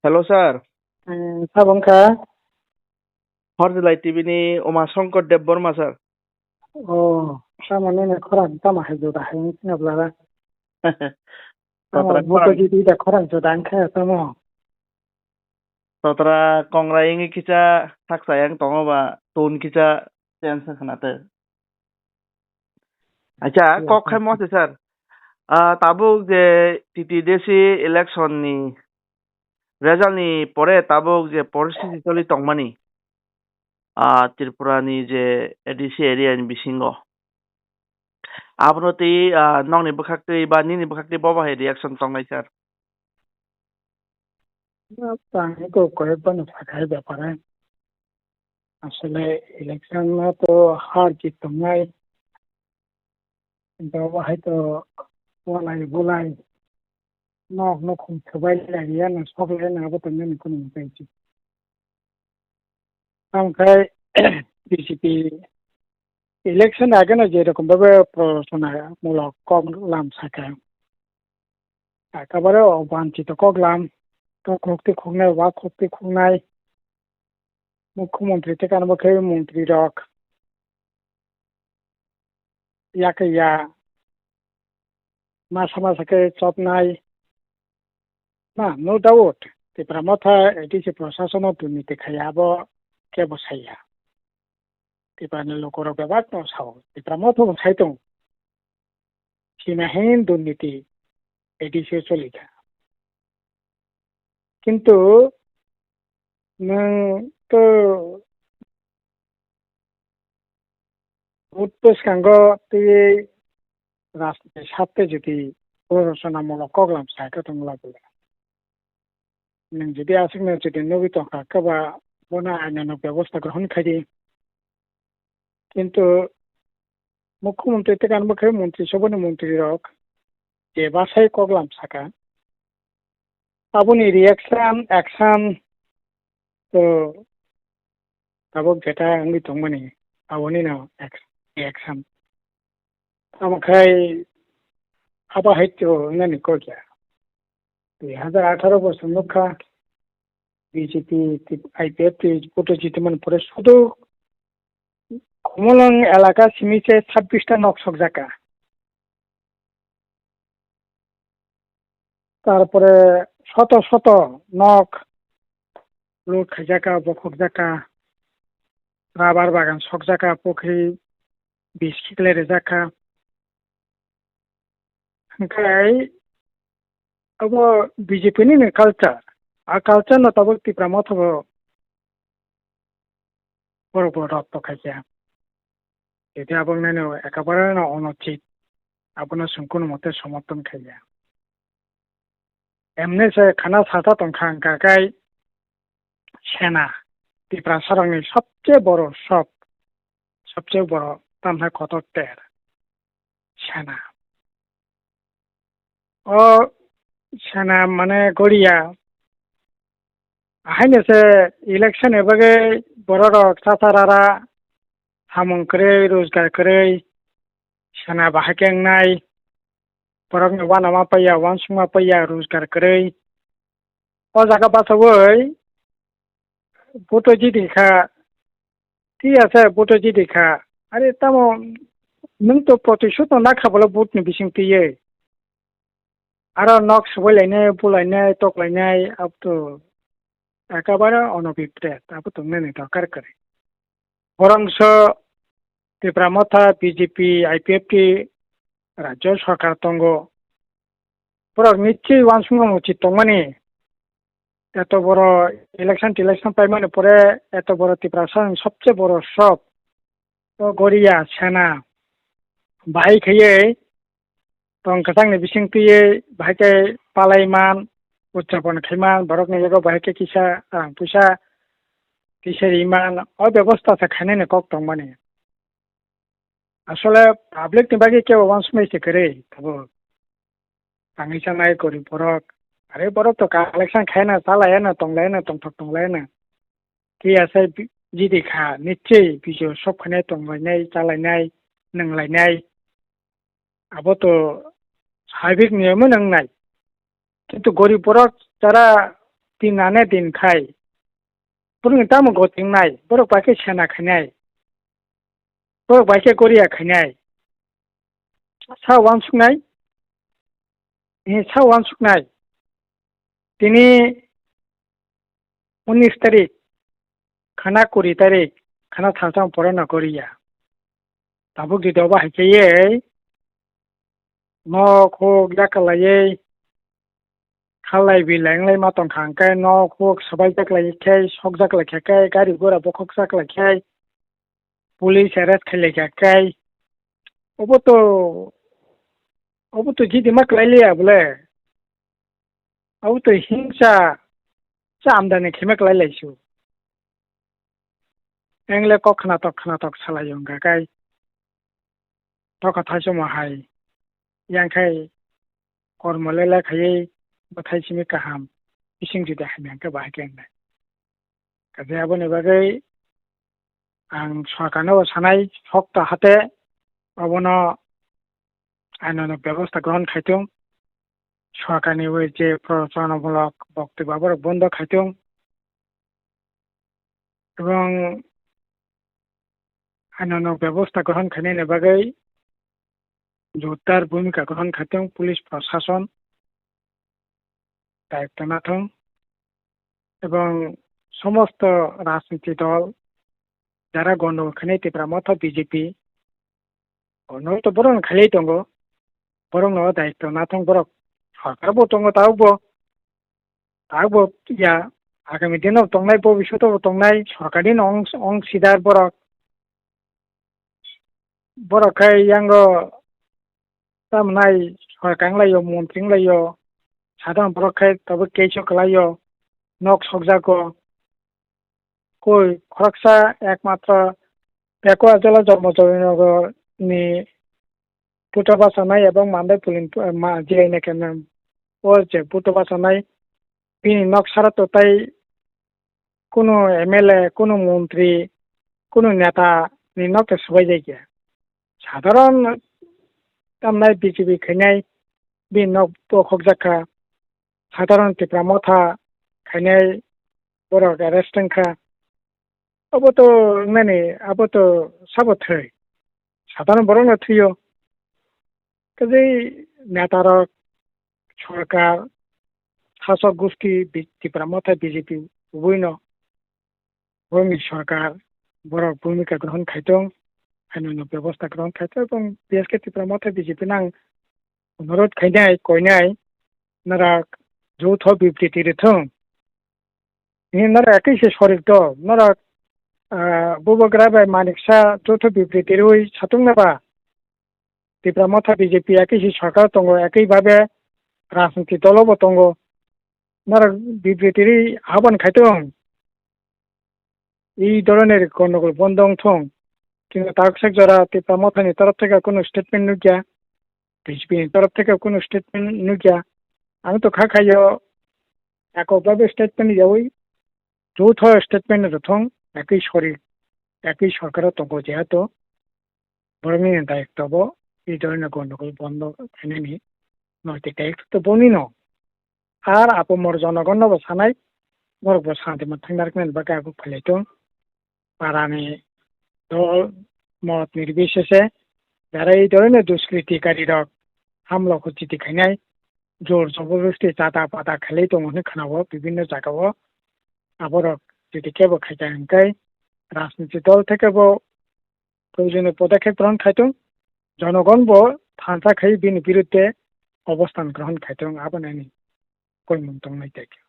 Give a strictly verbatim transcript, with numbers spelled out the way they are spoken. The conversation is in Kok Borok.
Hello, sir. Hmm, sabo wngkha? Horjilai T V ni Uma Shankar Debbarma, sir. Oh, tamo nini khorang tamo hai juda hai wngkha bwla? Tamo Totra buko khorang, jiti da khorang juda wngkha tamo? Totra kongra wngwi kisa haksa yang tongo ba tun kisa change wngkha na tei. Acha, iya, kok khai mo se, sir. Ah, tabuk je T T D C election ni result ni pore tabuk je poristiti choli tongmani, ah, Tripura ni je A D C area ni bisingo. Abono tei, ah, nokni bwkhak tei ba nini bwkhak tei bobo hai reaction tongnai, sir? Tang eko koyekbani sakai bepare. Asole election no to har jit tongnai. Bo hai to walai bulai nok nukhung swbai lai ya no sok lai no abo tongnai ni kunu mutai chi. Tamo khai B J P election ageno je rokom bhabe prochona mulok kok lam saka. Ekabare obanchito koklam, tokhok twi khoknai, wakhok twi khoknai, mukhyamantri tei kanbo khe mantri rok yakhe ya masa masa khe chopnai. Na, no doubt, Tipra Motha A D C prosasono durniti khaiya abo kebo saiya. Tiprani lukurok bebak no sao, Tipra Motha bo sai tongo. Sina hin durniti A D C o choli kha. Kintu nwng to vote bwskango twi rajniti sarte jodi prochonamulok koklam sai khe tongla bole. Nwng jodi aswkno jodi nugwi tongkha khe ba bono ainano bebosta grohon khai di. Kintu mukhyamantri tei kanbo khe mantri sobhani mantrirok je bwsai koklam saka, aboni reaction, action to tabuk jeta wngwi tongmani, abonino action, reaction. Tamo khai abo hai to wngnani kok ya. Dui hazar atharo bosor nukha B J P, I P F T vote jitimani pore sudu Khumulwng elaka simi se sabbish ta nok sokjak kha. Tarpore soto soto nok loot khaijak kha, bokhokjak kha, rabar bagan sokjak kha, pukhri bish khiklai rijak kha. Hwnkhe abo B J P nini culture. A culture no tabuk Tipra Motha bo borok bo rot tokhaikha. Tei abo wngnai no ekabare no onuchit. Abono chwng kunu mote somorthon khaiya. Emne se khana sata tongkha hwnkha khe Sena, Tiprasa rokni sobse boro sop, sobse boro tamhai kotor ter Sena. O Sena mane Goria. Ahaino se election ni bagwi borok rok chasa rara samung kwrwi, rojgar kwrwi, Sena bahai khe wngnai. Borokni uanama paiya, uansukma paiya, rojgar kwrwi. O jaga bachaui vote jidi kha, thik ase, vote jidi kha. Are tamo nwng to protishod no nakha bole vote ni bising twiwi. Aro nok swbai lainai, bulainai, toklainai, abo to ekabare onobipret, abo tongnani dorkar kwrwi. Borongso Tipra Motha, B J P, I P F T rajyo sorkar tongo. Borok nichoi uansukmung uchit tongmani. Eto boro election telection paimani pore eto boro Tiprasa ni sobse boro sop. O Goria Sena bahai khaiwi tong kwchangni bising twiwi bahai khe palai man, utjapon khai man, borokni yago bahai khe kisa rang puisa kisa ri man, o bebosta se khainani kok tongmani. Asole public ni bagwi kebo uansukmai se kwrwi tabuk. Tangwi chanai gorib borok, are borok to collection khaina, chalaiyana, tonglaiyana, tongthok tonglaiyana. Tei asai bi-, jidi kha, nichoi bijo sop khainai, tonglainai, chalainai, nwnglainai. Abo to sabik niyomwi nwngnai. Kintu gorib borok jara Din nane din khai. Borokni tamo gotingnai, borok bai khe sena khainai, borok bai khe goriya khainai. Sa uansuknai, eh, sa uansuknai. Tini unis tarik, khana kuri tarik, khana thalsang pore no goriya. Tabuk di doba hai khe ye, nok huk yakalaiwi, khalai bilai wnglai ma tongkha hwnkhe, nok huk swbaijak lai khe, sokjak lai khe, gari gura bokhokjak lai khe, police arrest khai lai kha khe, obo to, obo to jidima klai liya bole, obo to hingsa cha amdani khaima klai lai su. Engle kok khnatok khnatok salai wngkha khe, tokha thaisomo hai, yang khai kormo lela khaiwi bwthai simi kaham bising jodi hamya hwnkhe bahai khe wngnai. Kaje aboni bagwi ang sorkarno bo sanai, sokta hate obono ainano bebosta grohon khaitung, sorkarni ui je prochonamulok boktobyo aborok bondo khaitung, ebong ainano bebosta grohon khainani bagwi jordar bhumika grohon khaitung police prosason. Daitto nathung ebong somosto rajniti dol jara gondogol khainai Tipra Motha B J P, gondogol to borokno khailai tongo, borokno daitto nathung, borok sorkar bo tongo, tabuk bo, tabuk bo ya, agami dino tongnai, bobishoto bo tongnai, sorkar ni ong, ongsidar borok. Borok khe yango tamnai sorkar wnglaio, montri wnglaio, sadharon borok khe tabuk keso kwlaio, nok sokjago. Koi khoroksa ekmatro Pekua Jola Jombojolinagar ni Buto bachanai ebong Mandai Pulin, ma, J I N A camp o je Buto bachanai, bini nok sara to tai kunu M L A, kunu montri, kunu neta ni nok to swbai jai khe. Sadharon tamnai B J P khainai bini nok bokhokjak kha. Sadharon Tipra Motha khainai borok arrest wngkha. Abo to wngnani, abo to sabo thwi. Sadharon borokno thwiyo. Kaje netarok, sorkar, sasok gosti, bi-, Tipra Motha B J P ubuino, borokni sorkar, borok bhumika grohon khaitong, ainano bebosta grohon khaitong, ebong B S K Tipra Motha B J P nang onurodh khainai, koinai, norok joutho bibriti rwthung. Nini norok ekoi se sorik dol, norok, ah, bubagra bai manik sa joutho bibriti rwi satung na ba? Tipra Motha B J P ekoi se sorkar tongo, ekoi babe rajniti dolo bo tongo. Norok bibriti rwi habon khaitong. Ei dhoroner gondogol bondo wngthung. Kintu taksek jora Tipra Mothani torof theke kunu statement nukya, B J P ni torof theke kunu statement nukya. Ang to kha khaio, ekok babe statement yaui, joutho statement rwthung, ekoi sori, ekoi sorkaro tongo jehetu. Borokni daitto bo ei dhoroner gondogol bondo khainani noitik daitto to bonino. Ar apomor jonogonno bo sanai, borok bo santi mwthang narwknani bagwi abo khailai tong. Parani dol mot nirbisheshe jara ei dhoroner duskritikari rok hamlo khuchiti khainai, jor joborosti chata pata khailai tongo hwnwi khwnao bibinno jagao. Aborok jodi kebo khaikha hwnkhe rajniti dol thekebo proyojoniyo podokhep grohon khaitong, jonogon bo thansa khai bini birudde obosthan grohon khaitong, aboni ani koimung tongnai tei khe.